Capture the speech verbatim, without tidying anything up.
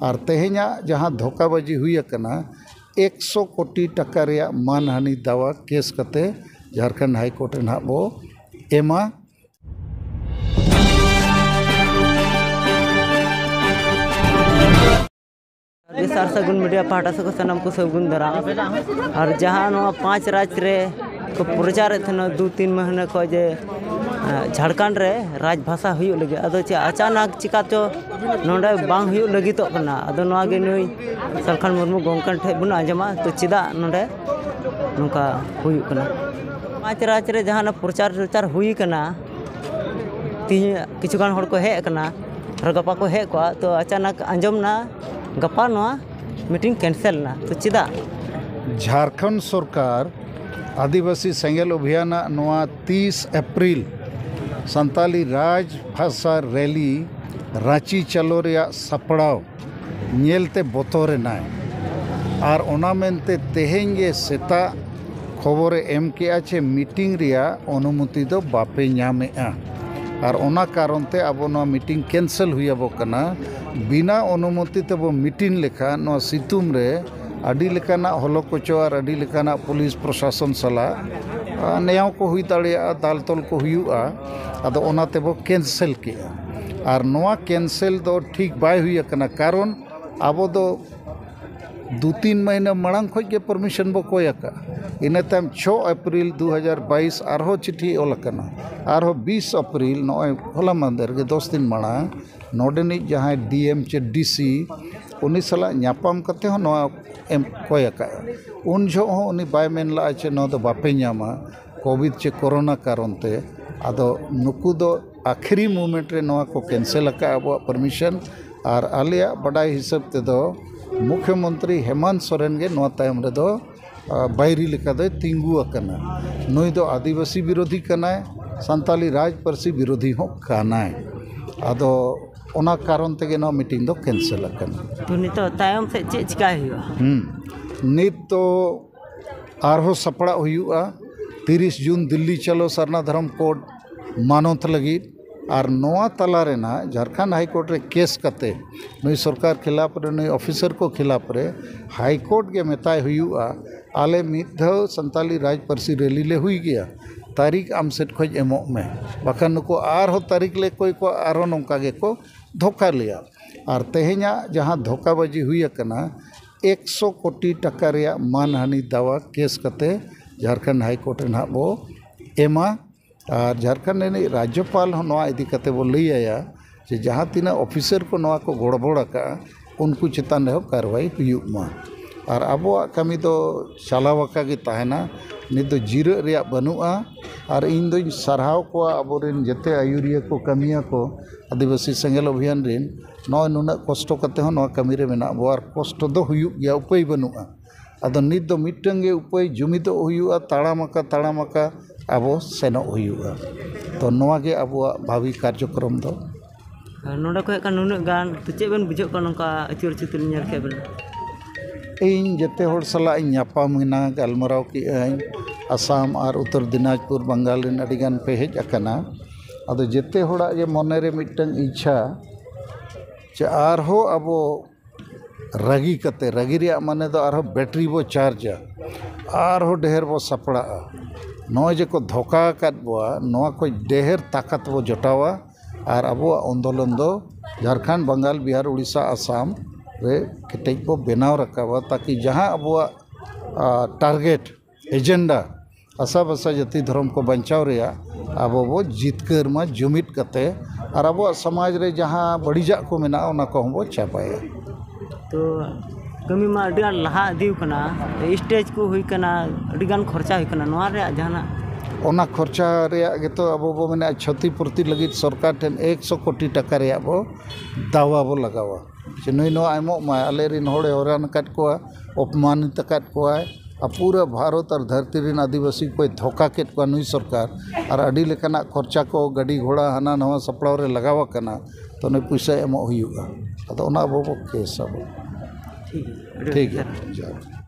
ᱟᱨ ᱛᱮᱦᱮᱧᱟᱜ ᱡᱟᱦᱟᱸ ᱫᱷᱳᱠᱟᱵᱟᱡᱤ ᱦᱩᱭ ᱟᱠᱟᱱᱟ, ᱮᱠᱥᱚ ᱠᱳᱴᱤ ᱴᱟᱠᱟ ᱨᱮᱭᱟᱜ ᱢᱟᱱᱦᱟᱱᱤ ᱫᱟᱣᱟ ᱠᱮᱥ ᱠᱟᱛᱮ ᱡᱷᱟᱲᱠᱷᱚᱸᱰ ᱦᱟᱭ ᱠᱳᱨᱴ ᱨᱮ ᱱᱟᱦᱟᱜ ᱵᱚ ᱮᱢᱟ᱾ ᱥᱟᱨ ᱥᱟᱹᱜᱩᱱ ᱢᱤᱰᱤᱭᱟ ᱯᱟᱦᱴᱟ ᱥᱮᱫ ᱠᱷᱚᱱ ᱥᱟᱱᱟᱢ ᱠᱚ ᱥᱟᱹᱜᱩᱱ ᱫᱟᱨᱟᱢ᱾ ᱟᱨ ᱡᱟᱦᱟᱸ ᱱᱚᱣᱟ ᱯᱟᱸᱪ ᱨᱟᱡᱽ ᱨᱮ ᱠᱚ ᱯᱨᱚᱪᱟᱨᱮᱫ ᱛᱟᱦᱮᱱᱟ ᱫᱩ ᱛᱤᱱ ᱢᱟᱹᱦᱱᱟᱹ ᱠᱷᱚᱱ ᱡᱮ, ᱮᱸ, ᱡᱷᱟᱲᱠᱷᱚᱸᱰ ᱨᱮ ᱨᱟᱡᱽ ᱵᱷᱟᱥᱟ ᱦᱩᱭᱩᱜ ᱞᱟᱹᱜᱤᱫ, ᱟᱫᱚ ᱪᱮᱫ ᱟᱪᱟᱱᱟᱠ ᱪᱤᱠᱟ ᱪᱚ ᱱᱚᱰᱮ ᱵᱟᱝ ᱦᱩᱭᱩᱜ ᱞᱟᱹᱜᱤᱫᱚᱜ ᱠᱟᱱᱟ? ᱟᱫᱚ ᱱᱚᱣᱟ ᱜᱮ ᱱᱩᱭ ᱥᱟᱞᱠᱷᱟᱱ ᱢᱩᱨᱢᱩ ᱜᱚᱢᱠᱮ ᱴᱷᱮᱱ ᱵᱚᱱ ᱟᱸᱡᱚᱢᱟ, ᱛᱚ ᱪᱮᱫᱟᱜ ᱱᱚᱰᱮ ᱱᱚᱝᱠᱟ ᱦᱩᱭᱩᱜ ᱠᱟᱱᱟ? ᱯᱟᱸᱪ ᱨᱟᱡᱽ ᱨᱮ ᱡᱟᱦᱟᱱᱟᱜ ᱯᱨᱚᱪᱟᱨ ᱴᱨᱚᱪᱟᱨ ᱦᱩᱭ ᱠᱟᱱᱟ, ᱛᱤᱦᱤᱧ ᱠᱤᱪᱷᱩ ᱜᱟᱱ ᱦᱚᱲ ᱠᱚ ᱦᱮᱡ ᱟᱠᱟᱱᱟ, ᱟᱨ ᱜᱟᱯᱟ ᱠᱚ ᱦᱮᱡ ᱠᱚᱜᱼᱟ, ᱛᱚ ᱟᱪᱟᱱᱟᱠ ᱟᱸᱡᱚᱢ ᱱᱟ ᱜᱟᱯᱟ ᱱᱚᱣᱟ ᱢᱤᱴᱤᱝ ᱠᱮᱱᱥᱮᱞ ᱮᱱᱟ, ᱛᱚ ᱪᱮᱫᱟᱜ? ᱡᱷᱟᱲᱠᱷᱚᱸᱰ ᱥᱚᱨᱠᱟᱨ ᱟᱹᱫᱤᱵᱟᱹᱥᱤ ᱥᱮᱸᱜᱮᱞ ᱚᱵᱷᱤᱭᱟᱱᱟᱜ ᱱᱚᱣᱟ ᱛᱤᱥ ᱮᱯᱨᱤᱞ ᱥᱟᱱᱛᱟᱞᱤ ᱨᱟᱡᱽ ᱵᱷᱟᱥᱟ ᱨᱮᱞᱤ ᱨᱟᱸᱪᱤ ᱪᱟᱞᱚ ᱨᱮᱭᱟᱜ ᱥᱟᱯᱲᱟᱣ ᱧᱮᱞᱛᱮ ᱵᱚᱛᱚᱨ ᱮᱱᱟᱭ᱾ ᱟᱨ ᱚᱱᱟ ᱢᱮᱱᱛᱮ ᱛᱮᱦᱮᱧ ᱜᱮ ᱥᱮᱛᱟᱜ ᱠᱷᱚᱵᱚᱨᱮ ᱮᱢ ᱠᱮᱜᱼᱟ ᱪᱮ ᱢᱤᱴᱤᱝ ᱨᱮᱭᱟᱜ ᱚᱱᱩᱢᱚᱛᱤ ᱫᱚ ᱵᱟᱯᱮ ᱧᱟᱢᱮᱜᱼᱟ᱾ ᱟᱨ ᱚᱱᱟ ᱠᱟᱨᱚᱱ ᱛᱮ ᱟᱵᱚ ᱱᱚᱣᱟ ᱢᱤᱴᱤᱝ ᱠᱮᱱᱥᱮᱞ ᱦᱩᱭ ᱟᱵᱚ ᱠᱟᱱᱟ᱾ ᱵᱤᱱᱟ ᱚᱱᱩᱢᱚᱛᱤ ᱛᱮᱵᱚ ᱢᱤᱴᱤᱝ ᱞᱮᱠᱷᱟᱱ ᱱᱚᱣᱟ ᱥᱤᱛᱩᱝ ᱨᱮ ᱟᱹᱰᱤ ᱞᱮᱠᱟᱱᱟᱜ ᱦᱚᱞᱚ ᱠᱚᱪᱚ ᱟᱨ ᱟᱹᱰᱤ ᱞᱮᱠᱟᱱᱟᱜ ᱯᱩᱞᱤᱥ ᱯᱨᱚᱥᱟᱥᱚᱱ ᱥᱟᱞᱟᱜ, ᱟ, ᱱᱮᱭᱟᱣ ᱠᱚ ᱦᱩᱭ ᱫᱟᱲᱮᱭᱟᱜᱼᱟ, ᱫᱟᱞ ᱛᱚᱞ ᱠᱚ ᱦᱩᱭᱩᱜᱼᱟ᱾ ᱟᱫᱚ ᱚᱱᱟ ᱛᱮᱵᱚ ᱠᱮᱱᱥᱮᱞ ᱠᱮᱜᱼᱟ᱾ ᱟᱨ ᱱᱚᱣᱟ ᱠᱮᱱᱥᱮᱞ ᱫᱚ ᱴᱷᱤᱠ ᱵᱟᱭ ᱦᱩᱭ ᱟᱠᱟᱱᱟ, ᱠᱟᱨᱚᱱ ᱟᱵᱚ ᱫᱚ ᱫᱩ ᱛᱤᱱ ᱢᱟᱹᱦᱱᱟᱹ ᱢᱟᱲᱟᱝ ᱠᱷᱚᱱ ᱜᱮ ᱯᱟᱨᱢᱤᱥᱚᱱ ᱵᱚ ᱠᱚᱭ ᱟᱠᱟᱫᱼᱟ᱾ ᱤᱱᱟᱹ ᱛᱟᱭᱚᱢ ᱪᱷᱚ ᱮᱯᱨᱤᱞ ᱫᱩ ᱦᱟᱡᱟᱨ ᱵᱟᱭᱤᱥ ᱟᱨᱦᱚᱸ ᱪᱤᱴᱷᱤ ᱚᱞ ᱟᱠᱟᱱᱟ, ᱟᱨᱦᱚᱸ ᱵᱤᱥ ᱮᱯᱨᱤᱞ, ᱱᱚᱜᱼᱚᱭ ᱦᱚᱞᱟ ᱢᱟᱦᱫᱮᱨ ᱜᱮ ᱫᱚᱥ ᱫᱤᱱ ᱢᱟᱲᱟᱝ, ᱱᱚᱰᱮᱱᱤᱡ ᱡᱟᱦᱟᱸᱭ ᱰᱤ ᱮᱢ ᱪᱮ ᱰᱤ ᱥᱤ, ᱩᱱᱤ ᱥᱟᱞᱟᱜ ᱧᱟᱯᱟᱢ ᱠᱟᱛᱮ ᱦᱚᱸ ᱱᱚᱣᱟ ᱮᱢ ᱠᱚᱭ ᱟᱠᱟᱫᱼᱟ᱾ ᱩᱱ ᱡᱚᱦᱚᱜ ᱦᱚᱸ ᱩᱱᱤ ᱵᱟᱭ ᱢᱮᱱ ᱞᱟᱜᱼᱟ ᱪᱮ ᱱᱚᱣᱟ ᱫᱚ ᱵᱟᱯᱮ ᱧᱟᱢᱟ, ᱠᱳᱵᱷᱤᱰ ᱪᱮ ᱠᱳᱨᱳᱱᱟ ᱠᱟᱨᱚᱱ ᱛᱮ᱾ ᱟᱫᱚ ᱱᱩᱠᱩ ᱫᱚ ᱟᱠᱷᱤᱨᱤ ᱢᱩᱢᱮᱱᱴ ᱨᱮ ᱱᱚᱣᱟ ᱠᱚ ᱠᱮᱱᱥᱮᱞ ᱟᱠᱟᱫᱼᱟ ᱟᱵᱚᱣᱟᱜ ᱯᱟᱨᱢᱤᱥᱚᱱ᱾ ᱟᱨ ᱟᱞᱮᱭᱟᱜ ᱵᱟᱰᱟᱭ ᱦᱤᱥᱟᱹᱵ ᱛᱮᱫᱚ ᱢᱩᱠᱷᱭᱚᱢᱚᱱᱛᱨᱤ ᱦᱮᱢᱟᱱᱛ ᱥᱚᱨᱮᱱ ᱜᱮ ᱱᱚᱣᱟ ᱛᱟᱭᱚᱢ ᱨᱮᱫᱚ, ᱟ, ᱵᱟᱹᱭᱨᱤ ᱞᱮᱠᱟ ᱫᱚᱭ ᱛᱤᱸᱜᱩ ᱟᱠᱟᱱᱟ᱾ ᱱᱩᱭ ᱫᱚ ᱟᱹᱫᱤᱵᱟᱹᱥᱤ ᱵᱤᱨᱳᱫᱷᱤ ᱠᱟᱱᱟᱭ, ᱥᱟᱱᱛᱟᱞᱤ ᱨᱟᱡᱽ ᱯᱟᱹᱨᱥᱤ ᱵᱤᱨᱳᱫᱷᱤ ᱦᱚᱸ ᱠᱟᱱᱟᱭ᱾ ᱟᱫᱚ ᱚᱱᱟ ᱠᱟᱨᱚᱱ ᱛᱮᱜᱮ ᱱᱚᱣᱟ ᱢᱤᱴᱤᱝ ᱫᱚ ᱠᱮᱱᱥᱮᱞ ᱟᱠᱟᱱᱟ᱾ ᱛᱚ ᱱᱤᱛᱚᱜ ᱛᱟᱭᱚᱢ ᱥᱮᱫ ᱪᱮᱫ ᱪᱤᱠᱟᱭ ᱦᱩᱭᱩᱜᱼᱟ? ᱦᱩᱸ᱾ ᱱᱤᱛ ᱫᱚ ᱟᱨᱦᱚᱸ ᱥᱟᱯᱲᱟᱜ ᱦᱩᱭᱩᱜᱼᱟ ᱛᱤᱨᱤᱥ ᱡᱩᱱ ᱫᱤᱞᱞᱤ ᱪᱚᱞᱚ ᱥᱟᱨᱱᱟ ᱫᱷᱚᱨᱚᱢ ᱠᱳᱰ ᱢᱟᱱᱚᱛ ᱞᱟᱹᱜᱤᱫ᱾ ᱟᱨ ᱱᱚᱣᱟ ᱛᱟᱞᱟ ᱨᱮᱱᱟᱜ ᱡᱷᱟᱲᱠᱷᱚᱸᱰ ᱦᱟᱭ ᱠᱳᱨᱴ ᱨᱮ ᱠᱮᱥ ᱠᱟᱛᱮ ᱱᱩᱭ ᱥᱚᱨᱠᱟᱨ ᱠᱷᱤᱞᱟᱯ ᱨᱮ, ᱱᱩᱭ ᱚᱯᱷᱤᱥᱟᱨ ᱠᱚ ᱠᱷᱤᱞᱟᱯ ᱨᱮ ᱦᱟᱭ ᱠᱳᱨᱴ ᱜᱮ ᱢᱮᱛᱟᱭ ᱦᱩᱭᱩᱜᱼᱟ, ᱟᱞᱮ ᱢᱤᱫ ᱫᱷᱟᱣ ᱥᱟᱱᱛᱟᱞᱤ ᱨᱟᱡᱽ ᱯᱟᱹᱨᱥᱤ ᱨᱮᱞᱤ ᱞᱮ ᱦᱩᱭ ᱜᱮᱭᱟ, ᱛᱟᱹᱨᱤᱠᱷ ᱟᱢ ᱥᱮᱫ ᱠᱷᱚᱱ ᱮᱢᱚᱜ ᱢᱮ, ᱵᱟᱠᱷᱟᱱ ᱱᱩᱠᱩ ᱟᱨᱦᱚᱸ ᱛᱟᱹᱨᱤᱠᱷ ᱞᱮ ᱠᱚᱭ ᱠᱚᱣᱟ, ᱟᱨᱦᱚᱸ ᱱᱚᱝᱠᱟ ᱜᱮᱠᱚ ᱫᱷᱳᱠᱟ ᱞᱮᱭᱟ᱾ ᱟᱨ ᱛᱮᱦᱮᱧᱟᱜ ᱡᱟᱦᱟᱸ ᱫᱷᱳᱠᱟᱵᱟᱡᱤ ᱦᱩᱭ ᱟᱠᱟᱱᱟ, ᱮᱠᱥᱚ ᱠᱳᱴᱤ ᱴᱟᱠᱟ ᱨᱮᱭᱟᱜ ᱢᱟᱱᱦᱟᱱᱤ ᱫᱟᱣᱟ ᱠᱮᱥ ᱠᱟᱛᱮ ᱡᱷᱟᱲᱠᱷᱚᱸᱰ ᱦᱟᱭ ᱠᱳᱨᱴ ᱨᱮ ᱱᱟᱦᱟᱜ ᱵᱚ ᱮᱢᱟ᱾ ᱟᱨ ᱡᱷᱟᱲᱠᱷᱚᱸᱰ ᱨᱤᱱᱤᱡ ᱨᱟᱡᱽᱡᱚᱯᱟᱞ ᱦᱚᱸ ᱱᱚᱣᱟ ᱤᱫᱤ ᱠᱟᱛᱮ ᱵᱚ ᱞᱟᱹᱭ ᱟᱭᱟ ᱡᱮ ᱡᱟᱦᱟᱸ ᱛᱤᱱᱟᱹᱜ ᱚᱯᱷᱤᱥᱟᱨ ᱠᱚ ᱱᱚᱣᱟ ᱠᱚ ᱜᱚᱲᱵᱚᱲ ᱟᱠᱟᱫᱼᱟ, ᱩᱱᱠᱩ ᱪᱮᱛᱟᱱ ᱨᱮᱦᱚᱸ ᱠᱟᱨᱣᱟᱭ ᱦᱩᱭᱩᱜ ᱢᱟ᱾ ᱟᱨ ᱟᱵᱚᱣᱟᱜ ᱠᱟᱹᱢᱤ ᱫᱚ ᱪᱟᱞᱟᱣ ᱟᱠᱟ ᱜᱮ ᱛᱟᱦᱮᱱᱟ᱾ ᱱᱤᱛ ᱫᱚ ᱡᱤᱨᱟᱹᱜ ᱨᱮᱭᱟᱜ ᱵᱟᱹᱱᱩᱜᱼᱟ᱾ ᱟᱨ ᱤᱧ ᱫᱚᱧ ᱥᱟᱨᱦᱟᱣ ᱠᱚᱣᱟ ᱟᱵᱚᱨᱮᱱ ᱡᱮᱛᱮ ᱟᱹᱭᱩᱨᱤᱭᱟᱹ ᱠᱚ, ᱠᱟᱹᱢᱤᱭᱟᱹ ᱠᱚ, ᱟᱹᱫᱤᱵᱟᱹᱥᱤ ᱥᱮᱸᱜᱮᱞ ᱚᱵᱷᱤᱭᱟᱱ ᱨᱮᱱ᱾ ᱱᱚᱜᱼᱚᱭ ᱱᱩᱱᱟᱹᱜ ᱠᱚᱥᱴᱚ ᱠᱟᱛᱮ ᱦᱚᱸ ᱱᱚᱣᱟ ᱠᱟᱹᱢᱤ ᱨᱮ ᱢᱮᱱᱟᱜ ᱵᱚ, ᱟᱨ ᱠᱚᱥᱴᱚ ᱫᱚ ᱦᱩᱭᱩᱜ ᱜᱮᱭᱟ, ᱩᱯᱟᱹᱭ ᱵᱟᱹᱱᱩᱜᱼᱟ᱾ ᱟᱫᱚ ᱱᱤᱛ ᱫᱚ ᱢᱤᱫᱴᱟᱝ ᱜᱮ ᱩᱯᱟᱹᱭ, ᱡᱩᱢᱤᱫᱚᱜ ᱦᱩᱭᱩᱜᱼᱟ, ᱛᱟᱲᱟᱢ ᱟᱠᱟ ᱛᱟᱲᱟᱢ ᱟᱠᱟ ᱟᱵᱚ ᱥᱮᱱᱚᱜ ᱦᱩᱭᱩᱜᱼᱟ᱾ ᱛᱚ ᱱᱚᱣᱟ ᱜᱮ ᱟᱵᱚᱣᱟᱜ ᱵᱷᱟᱵᱤ ᱠᱟᱨᱡᱚᱠᱨᱚᱢ ᱫᱚ᱾ ᱟᱨ ᱱᱚᱰᱮ ᱠᱷᱚᱱ ᱦᱮᱡ ᱠᱟᱱ ᱱᱩᱱᱟᱹᱜ ᱜᱟᱱ, ᱛᱚ ᱪᱮᱫ ᱵᱮᱱ ᱵᱩᱡᱷᱟᱹᱣ ᱠᱟᱱᱟ ᱱᱚᱝᱠᱟ ᱟᱹᱪᱩᱨ ᱟᱹᱪᱩᱨ ᱛᱮᱞᱤᱧ ᱧᱮᱞ ᱠᱮᱫ ᱵᱮᱱᱟ? ᱤᱧ ᱡᱮᱛᱮ ᱦᱚᱲ ᱥᱟᱞᱟᱜ ᱤᱧ ᱧᱟᱯᱟᱢ ᱮᱱᱟ, ᱜᱟᱞᱢᱟᱨᱟᱣ ᱠᱮᱜᱼᱟᱹᱧ᱾ ᱟᱥᱟᱢ ᱟᱨ ᱩᱛᱛᱚᱨ ᱫᱤᱱᱟᱡᱽᱯᱩᱨ, ᱵᱟᱝᱜᱟᱞ ᱨᱮᱱ ᱟᱹᱰᱤᱜᱟᱱ ᱯᱮ ᱦᱮᱡ ᱟᱠᱟᱱᱟ᱾ ᱟᱫᱚ ᱡᱮᱛᱮ ᱦᱚᱲᱟᱜ ᱜᱮ ᱢᱚᱱᱮᱨᱮ ᱢᱤᱫᱴᱟᱝ ᱤᱪᱪᱷᱟ ᱡᱮ ᱟᱨᱦᱚᱸ ᱟᱵᱚ ᱨᱟᱹᱜᱤ ᱠᱟᱛᱮ, ᱨᱟᱹᱜᱤ ᱨᱮᱭᱟᱜ ᱢᱟᱱᱮ ᱫᱚ ᱟᱨᱦᱚᱸ ᱵᱮᱴᱨᱤ ᱵᱚ ᱪᱟᱨᱡᱟ, ᱟᱨᱦᱚᱸ ᱰᱷᱮᱨ ᱵᱚ ᱥᱟᱯᱲᱟᱜᱼᱟ᱾ ᱱᱚᱜᱼᱚᱭ ᱡᱮ ᱠᱚ ᱫᱷᱳᱠᱟ ᱟᱠᱟᱫ ᱵᱚᱣᱟ, ᱱᱚᱣᱟ ᱠᱷᱚᱱ ᱰᱷᱮᱨ ᱛᱟᱠᱟᱛ ᱵᱚ ᱡᱚᱴᱟᱣᱟ᱾ ᱟᱨ ᱟᱵᱚᱣᱟᱜ ᱟᱱᱫᱳᱞᱚᱱ ᱫᱚ ᱡᱷᱟᱲᱠᱷᱚᱸᱰ, ᱵᱟᱝᱜᱟᱞ, ᱵᱤᱦᱟᱨ, ᱩᱲᱤᱥᱥᱟ, ᱟᱥᱟᱢ ᱨᱮ ᱠᱮᱴᱮᱡ ᱵᱚ ᱵᱮᱱᱟᱣ ᱨᱟᱠᱟᱵᱟ, ᱛᱟᱠᱤ ᱡᱟᱦᱟᱸ ᱟᱵᱚᱣᱟᱜ, ᱟ, ᱴᱟᱨᱜᱮᱴ, ᱮᱡᱮᱱᱰᱟ, ᱟᱥᱟ ᱵᱷᱟᱥᱟ, ᱡᱟᱹᱛᱤ, ᱫᱷᱚᱨᱚᱢ ᱠᱚ ᱵᱟᱧᱪᱟᱣ ᱨᱮᱭᱟᱜ ᱟᱵᱚ ᱵᱚ ᱡᱤᱛᱠᱟᱹᱨ ᱢᱟ ᱡᱩᱢᱤᱫ ᱠᱟᱛᱮ, ᱟᱨ ᱟᱵᱚᱣᱟᱜ ᱥᱚᱢᱟᱡᱽ ᱨᱮ ᱡᱟᱦᱟᱸ ᱵᱟᱹᱲᱤᱡᱟᱜ ᱠᱚ ᱢᱮᱱᱟᱜᱼᱟ, ᱚᱱᱟ ᱠᱚᱦᱚᱸ ᱵᱚ ᱪᱟᱵᱟᱭᱟ᱾ ᱛᱚ ᱠᱟᱹᱢᱤ ᱢᱟ ᱟᱹᱰᱤ ᱟᱸᱴ ᱞᱟᱦᱟ ᱤᱫᱤ ᱟᱠᱟᱱᱟ, ᱥᱴᱮᱡᱽ ᱠᱚ ᱦᱩᱭ ᱟᱠᱟᱱᱟ, ᱟᱹᱰᱤ ᱜᱟᱱ ᱠᱷᱚᱨᱪᱟ ᱦᱩᱭ ᱟᱠᱟᱱᱟ, ᱱᱚᱣᱟ ᱨᱮᱭᱟᱜ ᱡᱟᱦᱟᱱᱟᱜ? ᱚᱱᱟ ᱠᱷᱚᱨᱪᱟ ᱨᱮᱭᱟᱜ ᱜᱮᱛᱚ ᱟᱵᱚ ᱵᱚ ᱢᱮᱱᱟ, ᱪᱷᱚᱛᱤ ᱯᱩᱨᱛᱤ ᱞᱟᱹᱜᱤᱫ ᱥᱚᱨᱠᱟᱨ ᱴᱷᱮᱱ ᱮᱠᱥᱚ ᱠᱳᱴᱤ ᱴᱟᱠᱟ ᱨᱮᱭᱟᱜ ᱵᱚ ᱫᱟᱣᱟ ᱵᱚ ᱞᱟᱜᱟᱣᱟ, ᱡᱮ ᱱᱩᱭ ᱱᱚᱣᱟ ᱮᱢᱚᱜ ᱢᱟᱭ, ᱟᱞᱮ ᱨᱮᱱ ᱦᱚᱲᱮ ᱦᱚᱭᱨᱟᱱ ᱟᱠᱟᱫ ᱠᱚᱣᱟ, ᱚᱯᱚᱢᱟᱱᱤᱛ ᱟᱠᱟᱫ ᱠᱚᱣᱟᱭ, ᱟᱨ ᱯᱩᱨᱟᱹ ᱵᱷᱟᱨᱚᱛ ᱟᱨ ᱫᱷᱟᱹᱨᱛᱤ ᱨᱮᱱ ᱟᱹᱫᱤᱵᱟᱹᱥᱤ ᱠᱚᱭ ᱫᱷᱳᱠᱟ ᱠᱮᱫ ᱠᱚᱣᱟ ᱱᱩᱭ ᱥᱚᱨᱠᱟᱨ, ᱟᱨ ᱟᱹᱰᱤ ᱞᱮᱠᱟᱱᱟᱜ ᱠᱷᱚᱨᱪᱟ ᱠᱚ, ᱜᱟᱹᱰᱤ ᱜᱷᱚᱲᱟ, ᱦᱟᱱᱟ ᱱᱟᱣᱟ ᱥᱟᱯᱲᱟᱣ ᱨᱮ ᱞᱟᱜᱟᱣ ᱟᱠᱟᱱᱟ, ᱛᱚ ᱱᱩᱭ ᱯᱩᱭᱥᱟᱹ ᱮᱢᱚᱜ ᱦᱩᱭᱩᱜᱼᱟ᱾ ᱟᱫᱚ ᱚᱱᱟ ᱟᱵᱚ ᱵᱚ ᱠᱮᱥ ᱟᱵᱚ᱾ ᱴᱷᱤᱠ ᱜᱮᱭᱟ, ᱟᱹᱰᱤ ᱴᱷᱤᱠ ᱟᱹᱰᱤ ᱜᱮᱭᱟ, ᱡᱚᱦᱟᱨ᱾